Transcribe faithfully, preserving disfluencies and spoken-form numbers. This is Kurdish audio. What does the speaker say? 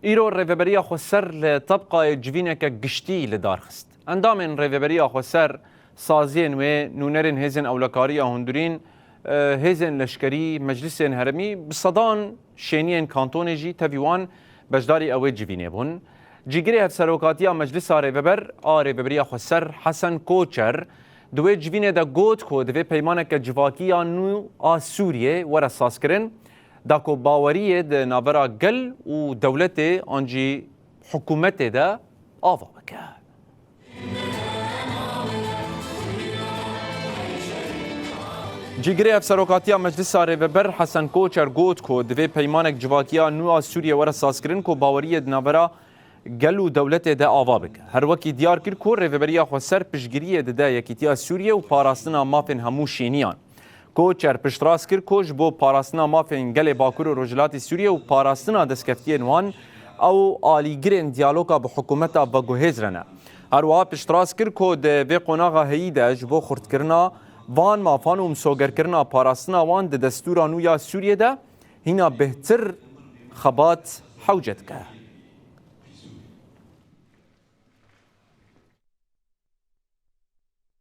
Îro Rêveberiya Xweser li Tebqayê civîneke giştî li dar xist. Endamên Rêveberiya Xweser, saziyên wê, nûnerên hêzên ewlekariya hundirîn, e, hêzên leşkerî, meclisên herêmî, bi sedan şêniyên kantonê jî tevî wan beşdarî ewê civînê bûn. Cîgirê Hevserokatiya Meclisa Rêveber a Rêveberiya Xweser Hesen Koçer di wê civînê de got ku divê peymaneke civakî ya nû a Sûriyê were sazkirin, da ku baweriyê di navbera gel û dewletê an jî hikûmetê de ava bike. Cîgirê Hevserokatiya Meclisa Rêveber Hesen Koçer got ku divê peymanek civakiya nû a Sûriyê were sazkirin ku baweriyê di navbera gel û dewletê de ava bike. Her wekî diyar kir ku Rêveberiya Xweser piştgiriyê dide yekîtiya Sûriyê û parastina mafên hemû şêniyan. Koçer piştrast kir ku ji bo parastina mafên gelê Bakur û Rojhilatê Sûriyê û parastina destkeftiyên wan, ew alîgirên diyaloga bi hikûmeta veguhêz re ne. Her wiha piştrast kir ku di vê qonaxa heyî de ji bo xurtkirina van mafan û misogerkirina parastina wan di destûra nû ya Sûriyê de hîna bêhtir xebat hewce dike.